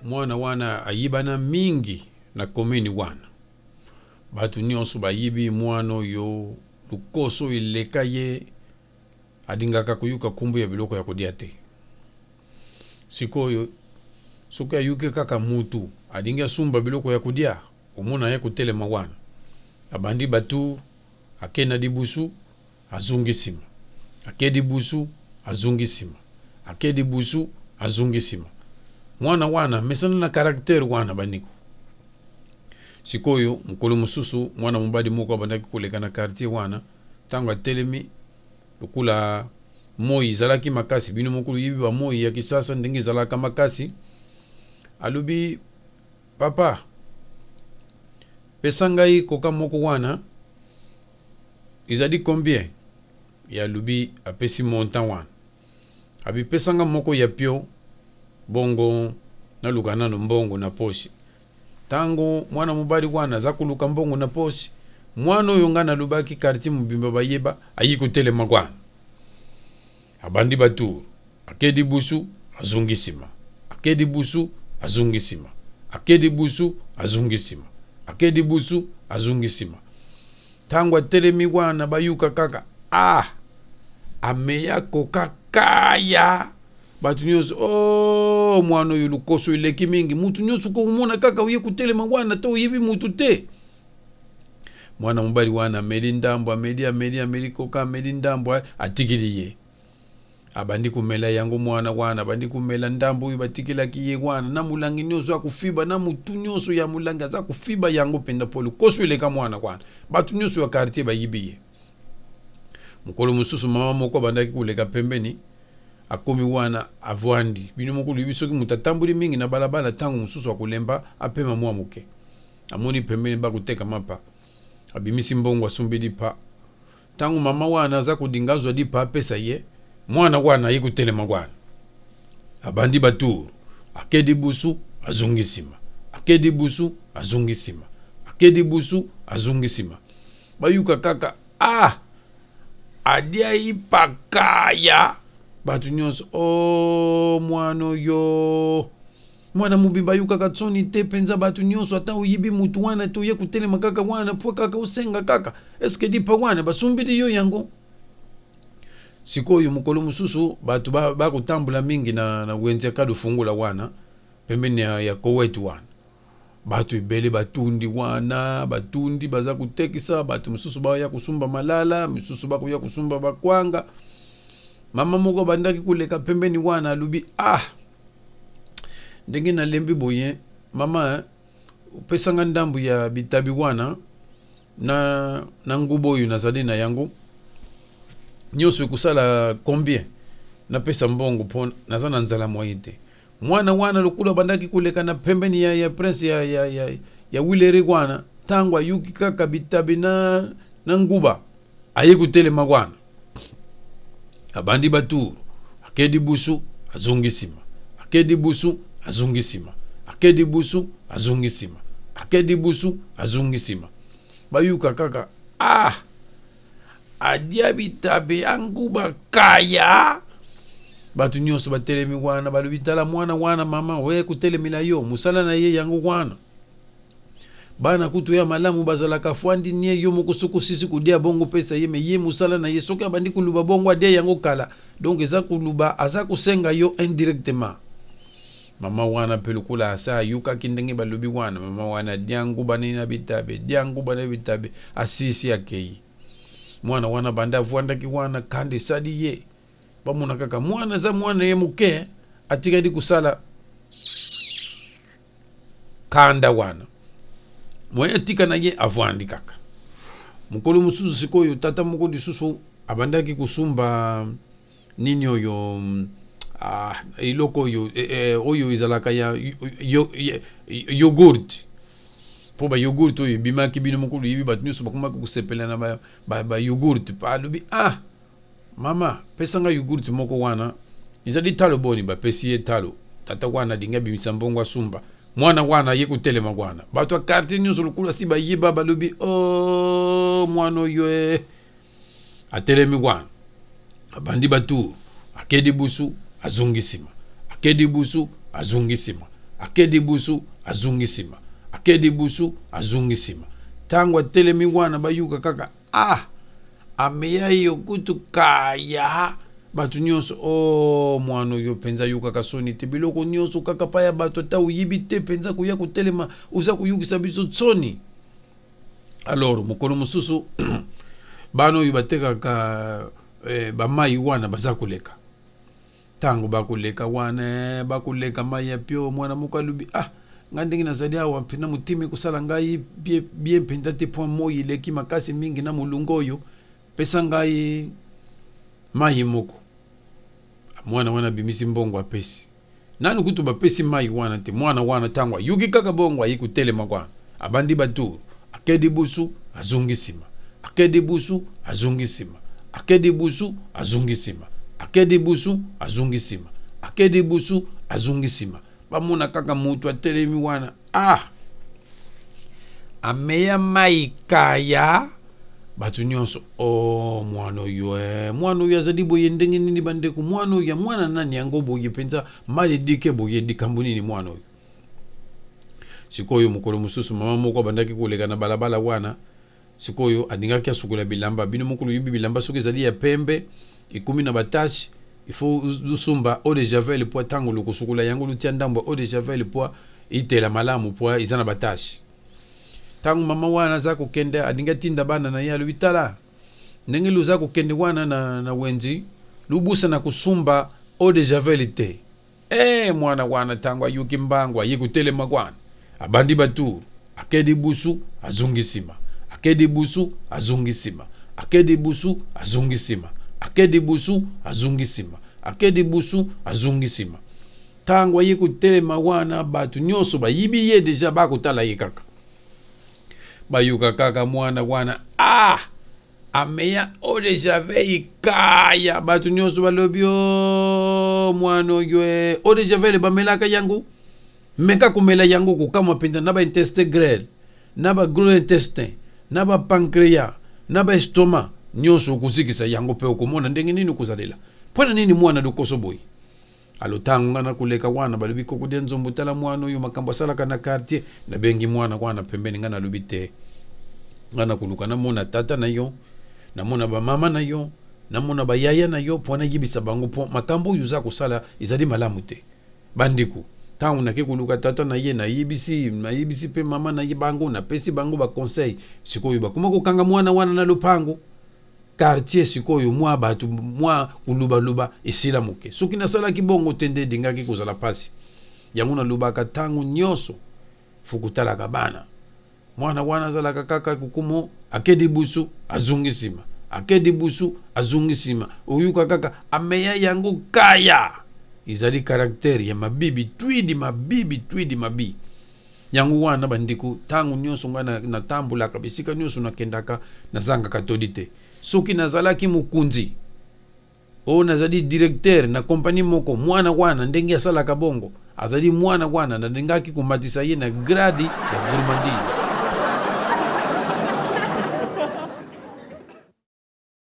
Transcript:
Mwana wana ayibana mingi na commune wana. Bato nyonso bayibi mwana oyo, lokoso eleka ye, alingaka koyoka nkombo ya biloko ya kolia te. Sikoyo soki ayuki kaka mutu alingi asumba biloko ya kolia, omona ye kotelema wana, abandi batour, ake na libusu, azongi nsima, ake libusu, azongi nsima, ake libusu, azongi nsima. Mwana wana mesana na caractère wana, bandeko. Sikoyo mokolo mosusu mwana mobali moko abandaki koleka na quartier wana. Ntango atelemi, lokola moi ezalaki makasi, bino moko loyebi bamoi ya Kisasa ndenge ezalaka makasi, alobi: "Papa, pesa ngai koka moko wana, ezali combien?" Ye alobi, apesi montant wana. Abi: "Pesanga moko ya pio, bongo naluka nano mbongo na poche." Ntango mwana mobali wana aza koluka mbongo na poche, mwana oyo ngai nalobaki quartier mobimba bayeba, ayi kotelema wana, abandi batour, ake libusu, azongi nsima, ake libusu, azongi nsima, ake libusu, azongi nsima, ake libusu, azongi nsima. Ntango atelemi wana, bayuka kaka: "Ah, ameya koka kaya." Bato nyonso: "O oh, mwana oyo lokoso eleki mingi." Mutu nyonso komona kaka oye kotelema wana to oyebi mutu te. Mwana mobali wana ameli ndambo, ameli, ameli, ameli koka, ameli ndambo, atikili ye, abandi komela yango. Mwana wana abandi komela ndambo oyo batikelaki ye wana na molangi nyonso, akofiba na motu nyonso ya molangi, aza kofiba yango mpenza mpo lokoso eleka mwana wana. Bato nyonso ya quartier bayibi ye. Mokolo mosusu mama moko abandaki koleka pembeni, akomi wana, avwandi. Bino moko loyebi, soki moto atamboli mingi na balabala, ntango mosusu akolemba, apema mwa moke. Amoni pembeni bakoteka mapa, abimisi mbongo, asombi lipa. Ntango mama wana aza kodinga azwa lipa apesa ye, mwana wana aye kotelema wana, abandi batour, ake libusu, azongi nsima, ake libusu, azongi nsima, ake libusu, azongi nsima. Bayuka kaka: "Ah, adia ipakaya." Bato nyonso: "O oh, mwana oyo, mwana mobimba ayokaka tsoni te mpenza." Bato nyonso: "Ata oyibi mutu wana te, oye kotelema kaka wana po kaka osenga kaka, eske lipa wana basumbili yo yango?" Sikoyo mokolo mosusu bato bakotambola mingi na wenze ya Kado Fungula wana, pembeni ya Kowet wana. Bato ebele batundi wana, batundi baza kotekisa. Bato mosusu baya kosumba malala, misusu bakoya kosumba bakwanga. Mama moko bandaki koleka pembeni wana, alobi: "Ah, ndenge nalembi boye, mama, opesanga ndambu ya bitabi wana na nguba oyo nazali na yango nyonso, ekosala combien? Napesa mbongo mpo naza na nzala moyen te." Mwana wana lokola bandaki koleka na pembeni ya prince ya Wileri wana, ntango ayuki kaka bitabi na nguba, aye kotelema wana, abandi batour, ake libusu, azongi nsima, ake libusu, azongi nsima, ake libusu, azongi nsima, ake libusu, azongi nsima. Bayuka kaka: "Ah, adia bitabe ya nguba kaya." Bato nyonso batelemi wana, balobi: "Tala mwana wana, mama oye kotelemela yo, mosala na ye yango wana. Bana kutu ya malamu bazalaka fwandi nie, yo moko soki osisi kodia bongo pesa ye. Me ye mosala na ye, soki abandi koluba bongo, adia yango kala, donc eza koluba, aza kosenga yo indirectement." Mama wana mpe lokola asa ayokaki ndenge balobi wana, mama wana dia nguba nini na bitabe, dia nguba na bitabe, asisi, akei. Mwana wana banda avwandaki wana, kanda esali ye. Bamona kaka mwana aza mwana ye moke, atikali kosala kanda wana moye atika na ye, avwandi kaka. Mokolo mosusu sikoyo tata moko lisusu abandaki kosumba nini oyo, ah, eloko oyo oyo ezalaka ya yogourt, mpo bayogourt oyo ebimaki, bino moko loyebi, bato nyonso bakomaki kosepela na bayogourt ba alobi: "Ah mama, pesanga yogourt moko wana, ezali talo boni?" Bapesi ye talo. Tata wana alingi abimisa mbongo asumba, mwana wana aye kotelema wana. Bato ya quartier nyonso lokola si bayeba, balobi: "O oh, mwana oyo e." Atelemi wana, abandi batour, ake libusu, azongi nsima, ake libusu, azongi nsima, Ake libusu, azongi nsima. Ake libusu, azongi nsima. Ntango atelemi wana, bayuka kaka, Ah! Ameya yo kutu kaya! Bato nyonso, Oh, mwana oyo mpenza ayokaka soni te. Biloko nyonso kaka pa ya bato, ata oyibi te mpenza koya kotelema, oza koyokisa biso soni. Alors, mokolo mosusu, bana oyo batekaka eh, bamai wana baza koleka. Ntango bakoleka wana, eh, bakoleka mai ya pio, mwana moko alobi, ah, ngai ndenge nazali awa mpenza motema ekosala ngai bien mpenza te mpo moi eleki makasi mingi na molunge oyo, pesa ngai mai moko. Mwana wana abimisi mbongo apesi. Nanu kutu bapesi mai wana te, mwana wana ntango ayoki kaka bongo aye kotelema kwana, abandi baturu, ake liboso azongi nsima, ake liboso azongi nsima, ake liboso azongi nsima, ake liboso azongi nsima, ake liboso azongi nsima. Bamona kaka moto atelemi wana, ah! Ameya mai kaya. Bato nyonso, oh, mwana oyo, eh, mwana oyo azali boye ndenge nini bandeko? Mwana oyo ya mwana nani yango boye mpenza mal edike boye, likambo nini mwana oyo? Sikoyo mokolo mosusu mama moko abandaki koleka na balabala wana, sikoyo alingaki asukola bilamba. Bino moko loyebi bilamba soki ezali ya pembe ekomi na batache, il faut lusumba eau de javel po ntango lokosukola yango lutia ndambo ya eau de javel po itela malamu po eza na batache. Ntango mama wana aza kokende, alingi atinda bana na ye, alobi tala ndenge luza kokende wana na wenzi, lubusa na kosumba eau de javel te. Eh, mwana wana ntango ayoki mbangu aye kotelema kwana, abandi batour, ake libusu azongi nsima, ake libusu azongi nsima, ake libusu azongi nsima, ake libusu azongi nsima, ake libusu azongi nsima. Ntango aye kotelema wana, bato nyonso bayibi ye deja, bakotala ye kaka, bayoka kaka mwana wana, ah, ameya eau de javel kaya. Bato nyonso balobi, o mwana oyo, eh, eau de javel bamelaka yango, meka komela yango, kokamwa mpenza na ba intestin grêle, na ba gros intestin, na ba pancréas, na ba estomac nyonso, okozikisa yango mpe okomona ndenge nini okozalela. Mpo na nini mwana lokoso boye? Alo ntango ngai nakoleka wana, balobi koko dia nzombo, tala mwana oyo makambo asalaka na quartier. Nabengi mwana wana pembeni, ngai nalobi te, ngai nakoluka namona tata na yo, namona bamama na yo, namona bayaya na yo, mpo nayebisa bango mpo makambo oyo oza kosala ezali malamu te. Bandeko, ntango nake koluka tata na ye, nayebisi nayebisi mpe mama na ye bango, napesi bango baconseil. Sikoyo bakoma kokanga mwana wana na lopango quartier. Sikoyo mwa bato mwa kolubaluba esila moke. Soki nasalaki bongo te, nde elingaki kozala mpasi. Yango nalobaka ntango nyonso, fo kotalaka bana. Mwana wana azalaka kaka kukumo, ake libusu azongi nsima, ake libusu azongi nsima, oyuka kaka ameya yango kaya. Ezali karaktere ya mabibi twidi mabibi twidi mabi. Yango wana bandeko, ntango nyonso ngai natambolaka, bisika nyonso nakendaka, nazangaka toli te. Soki nazalaki mokonzi oyo nazali directeur na kompani moko, mwana wana ndenge asalaka bongo, azali mwana wana, nalingaki komatisa ye na grade ya gourmandise.